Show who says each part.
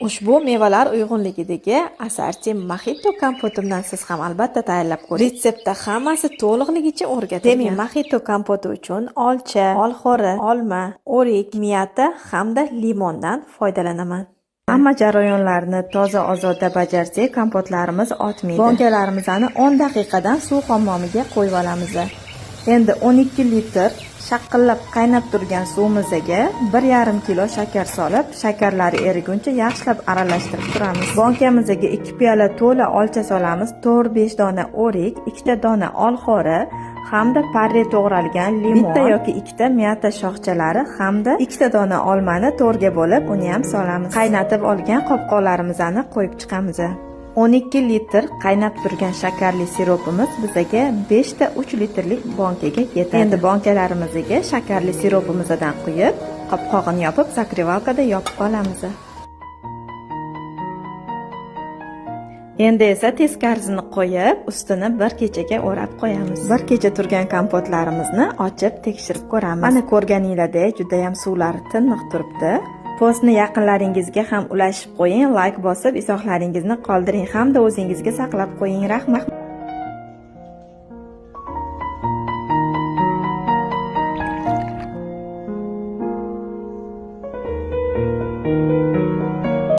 Speaker 1: Ushbu mevalar uyg'unligidagi assorti mojito kompotimdan siz ham albatta tayyorlab ko'ring. Retseptda hammasi to'liqligicha o'rgatilgan. Demak, mojito kompoti uchun olcha, olxo'ri, olma, o'rik, miyata hamda limondan foydalanaman.
Speaker 2: Hamma jarayonlarni toza ozoda bajarsak, kompotlarimiz otmaydi. Bonkalarimizni 10 daqiqadan suv hammomiga qo'yib olamiz. Endi 12 litr shaqillab qaynab turgan suvimizga 1,5 kilo shakar solib, shakarlari eriguncha yaxshilab aralashtirib turamiz. Bonkamizga 2 piyola to'la olcha solamiz, 4-5 dona o'rik, 2 ta dona olxo'ri hamda parre to'g'ralgan limon, bitta yoki ikkita miyata shoxchalari hamda ikkita dona olmani to'rga bo'lib, uni ham solamiz. Qaynatib olgan qopqoqlarimizni qo'yib chiqamiz. 12 litr qaynab turgan shakarli siropimiz bizaga 5 ta 3 litrlik bonkaga yetadi. Endi bonkalarimizga shakarli siropimizdan quyib, qopqog'ini yopib, zakrivalkada yopib olamiz. Endi esa teskarisini qo'yib, ustini bir kechaga o'rab qo'yamiz. Bir kecha turgan kompotlarimizni ochib tekshirib ko'ramiz. Mana ko'rganinglardek juda ham suvlari tiniq turibdi. Postni yaqinlaringizga ham ulashib qo'ying, like bosib, izohlaringizni qoldiring hamda o'zingizga saqlab qo'ying. Rahmat.